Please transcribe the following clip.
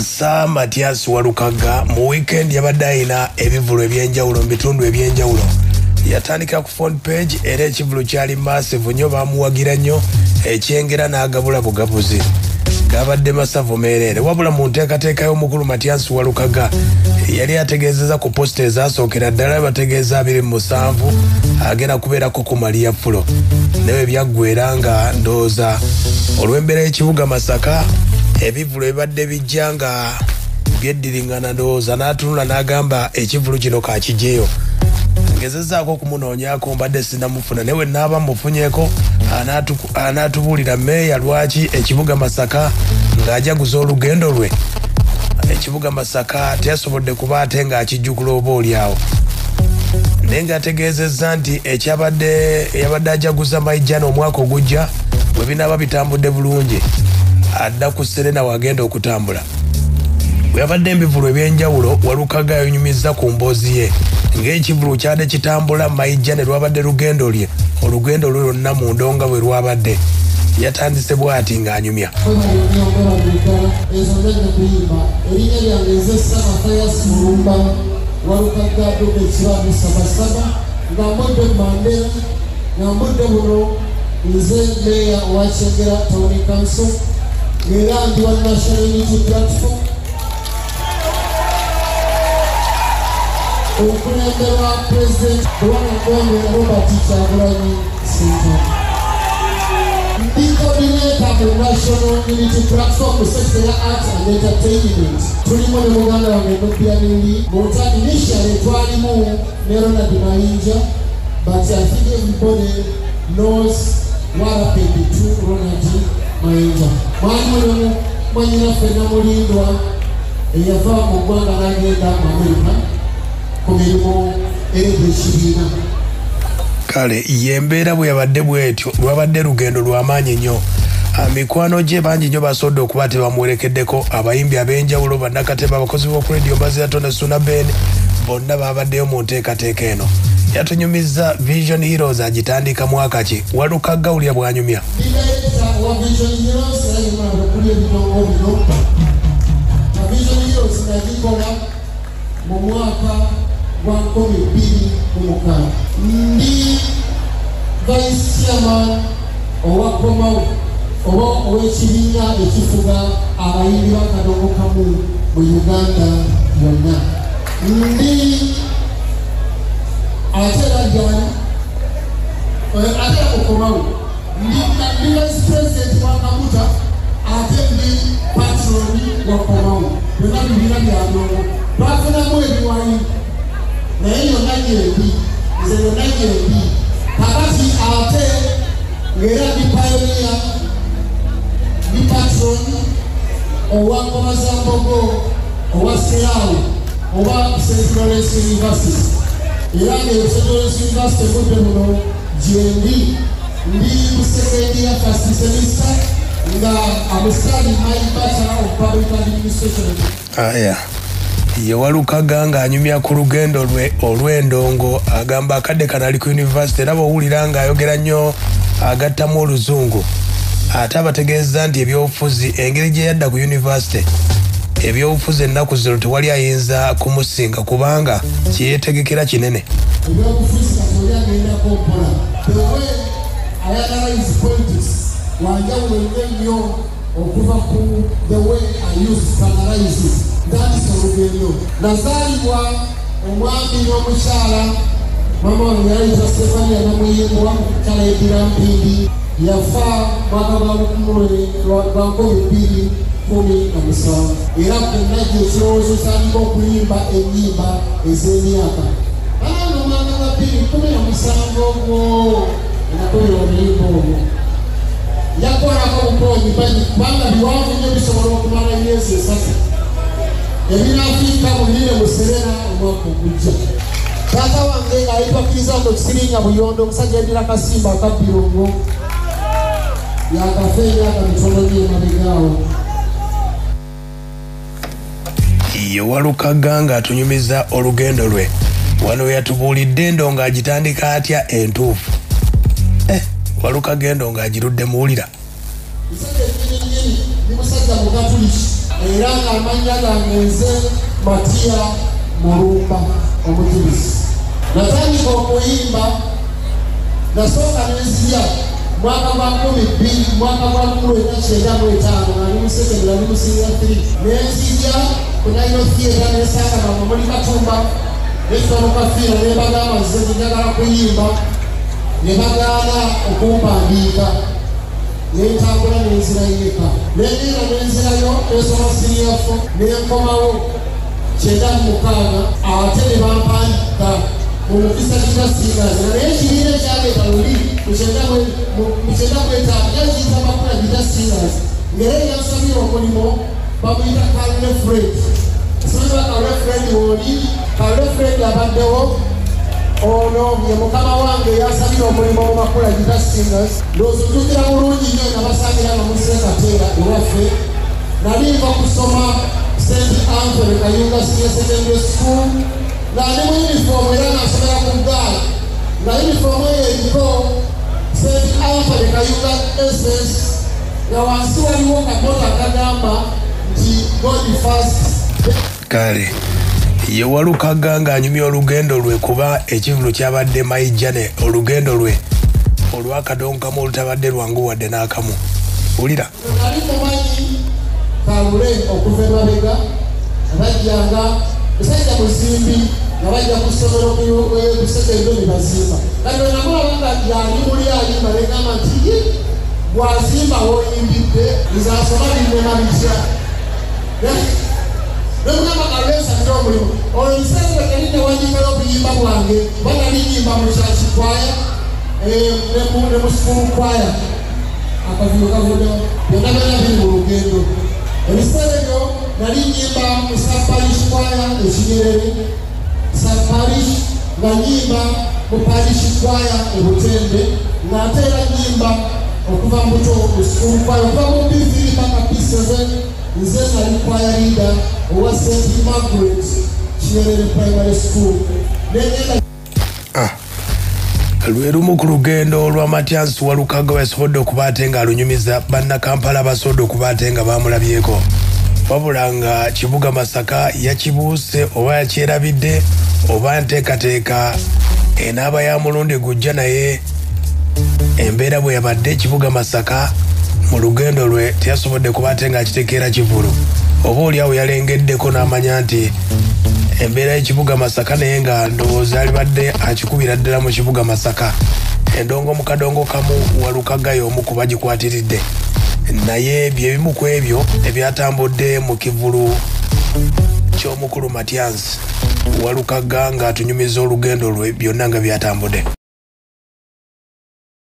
Sir Mathias Walukaga mu weekend yabadde ayina ebivvulu ebyenjawulo mu bitundu ebyenjawulo. Yatandika ku front page era ekivvulu kyali massive nnyo, bamuwagira nnyo ekyengera n'agabula bugabuzi, gabadde masavu meereere. Wabula mu nteekateeka y'omukulu Mathias Walukaga yali ategeezezza ku posita ezasookera ddala, bategeeza 27 agenda kubeerako ku Maria Fulo, naye byaggwera nga ndowooza olw'embeera y'ekibuga Masaka ebivvulu ebibadde bijja nga byeddiringana, ndowooza n'atunula n'agamba ekivvulu kino kakiggyeyo. Ngezezzaako okumunoonyaako mbadde sinnamufuna, naye we naaba mufunyeeko anaatubuulira meeya lwaki ekibuga Masaka ng'ajaguza olugendo lwe ekibuga Masaka teyasobodde kuba ate ng'akijjukula oba oli awo. Naye ng'ategeezezza nti ekyabadde yabadde ajaguza Maijana omwaka ogujja bwe binaaba bitambudde bulungi adda ku Serena wagenda okutambula. Bwe yabadde ebivvulu ebyenjawulo, Walukaga yanyumizza ku mboozi ye ng'ekivvulu kyadde kitambula Maijja ne lwabadde lugendo lye, olugendo lwe lwonna mu ndonga bwe lwabadde. Yatandise bw'ati ng'anyumya. Erinnya lyange nze Mathias Mulumba Walukaga Dube Ekirabu Sabasaba, nga mbudde Mandera, nga mbudde buno nze meeya wa Kyengera Town Council, ng'era ndi wa National Unity Platform okulemberwa President Bwana Robert Kyagulanyi Ssentamu. Ndi coordinator mu National Unity Platform mu sector ya Art and Entertainment. Tulimu ne muganda wange Nubian Li. Initially twalimu ne Ronald Mayinja, but I think everybody knows what happened to Ronald Mayinja. Mwalimu ne mwannyinaffe Namulindwa eyava mu ggwanga n'agenda mu Amerika ku mirimu egy'ekibiina. Kale ye mbeera bwe yabadde bw'etyo, lwabadde lugendo lw'amaanyi nnyo. Mikwano gye bangi nnyo basobodde okuba tebamuwerekeddeko, abayimbi ab'enjawulo, bannakatebe, abakozi b'oku radio Bazira Suna Ben, bonna babaddeyo mu nteekateeka eno. Yatunyumizza Vision Heroes agitandika mwaka ki. Walukaga wulira bw'anyumya. Ndi director wa Vision Heroes era yemala okuli ebidongo bino. Na Vision Heroes nagikola mu mwaka gwa 2006. Ndi vice chairman owa Komawo oba ow'ekibiina ekifuga abayimbi b'akadongo kamu mu Uganda yonna. Ndi ate era gyali ate era mukomawo ndi vice president wa Kamuta, ate ndi patron wa Komawo. Byonna bibiina bya ndongo, twafunamu ebiwayi, naye yonna gyendi, nze yonna gyendi kakati. Ate ng'era ndi pioneer, ndi patron owa Nkobazambogo owa Seraawo oba St Lawrence University, era nga St Lawrence University mudde muno gyendi, ndi mu second year, first semester, nga am studying my Bachelor of Public Administration. Aya, ye Walukaga ng'anyumya ku lugendo lwe olw'endongo. Agamba akadde kano ali ku university, era bw'owulira ng'ayogera nnyo agattamu oluzungu. Ate abategeeza nti ebyobufuzi, engeri gye yadda ku university, ebyobufuzi ennaku zino tewali ayinza kumusinga kubanga kyeyetegekera kinene. Ebyobufuzi kati oli agendako mpola. The way I analyze politics wanjawulo nnyo nnyo okuva ku the way I used to analyze it. Ntandise olugendo. Nazaalibwa omwami n'omukyala. Mama wange yayita Stefania Namuyimbwa, mukyala yeddira Mpindi. Yafa mwaka gwa 2017, era kwenajja ekirowoozo kyandika okuyimba ennyimba ez'emyaka. Ano mwaka gwa 2017 ogwo nakubira oluyimba olwo. Njakukolako bukonyi banyi kubanga biwanvu nnyo, bisobola okumala emyezi 3. Ebinafiika mulire mu Serena omwaka ogujja. Taata wange ng'ayitwa Kizando Kisiringa Buyondo, omusajja yeddira Kasimba Akabbirungu, yakafa emyaka mitono nnyo emabegaawo. Ye Walukaga ng'atunyumiza olugendo lwe. Wano we yatubuulidde endo ng'agitandika atya entuufu. Walukaga endo ng'agirudde, muwulira. Musajja ennyini nnyini, ndi musajja Mukatuliki. Era ng'amannya gange nze Matia Mulumba Omujulizi. Natandika okuyimba, nasooka nenzija mwaka gwa 2000, mwaka gwa 1995 nga ndi mu secondary, ndi mu senior 3. Nenzija ku Nile Theatre nensanga mama muli Katumba, netwanuka fiira ne bagamba nze njagala kuyimba, ne bagaana okumpandiika. Nentambula nenzirayo eka, nengenda nenzirayo ensoma senior 4, nenkomawo 96 ate ne bampandiika mu Mukisa Guitar Singers. Naye ekibiina ekyaleeta luli mu 95 kyali kiyita Makula Guitar Singers, ng'era eyansabira omulimu bamuyita Kalule Fred. Simanyi Kalule Fred wooli, Kalule Fred abaddewo, ono ye mukama wange yansabira omulimu mu Makula Guitar Singers. Ndowooza ojjukira bulungi nnyo nabasangira nga muzze Kateera ewaffe. Nali nva kusoma St Anthony Kayunga Senior Secondary School, nga ndi mu uniform era nga nsomera ku ggaali, nga uniform eyo eriko St Anthony Kayunga SS, nga wansi waliwo kakota akagamba nti God first. Kale ye Walukaga ng'anyumya olugendo lwe, kuba ekivulu kyabadde mayijjane, olugendo lwe olwakadonkamu olutabadde lwangu wadde n'akamu. Wulira. Nali mumanyi Kalule okuva emabega, bajjanga musajja muzimbi nga bajja ku ssomero ku secondary ne bazimba. Kati bwe namulaba nga yali muli ayimba, ne ŋŋamba nti ye bw'azimba w'oyimbidde, nze asoma binnema bitya? Ne mugamba Kalule nsabire omulimu. Olwo ebiseera ebyo nali newandiikayo obuyimba bwange, kuba nali nnyimba mu church choir, ne mu school choir. Akavuyo kavuddewo, byonna byonna biri mu lugendo. Ebiseera ebyo nali nnyimba mu Sub Parish Choir e Kinyerere, Sub Parish, nga nnyimba mu Parish Choir e Butembe, ng'ate era nnyimba okuva mu buto mu school choir, okuva mu P3 paka P7, nze nali choir leader owa St Margaret Kinyerere Primary School. Nengenda Lwe lumu ku lugendo olwa Mathias Walukaga yasobodde okuba ate ng'alunyumiza bannakampala abasobodde okuba ate nga baamulabyeko, wabula nga kibuga Masaka yakibuuse oba yakyerabidde oba nteekateeka enaaba ya mulundi gujja, naye embeera bwe yabadde ekibuga Masaka mu lugendo lwe teyasobodde kuba ate ng'akitekeera kivulu, oba oli awo yalengeddeko n'amanya nti embeera y'ekibuga Masaka, naye nga ndowooza alibadde akikubira ddala mu kibuga Masaka. Endongo mu kadongo kamu Walukaga y'omu ku bagikwatiridde, naye bye bimu ku ebyo ebyatambudde mu kivulu ky'omukulu Mathias Walukaga ng'atunyumiza olugendo lwe byonna nga byatambudde.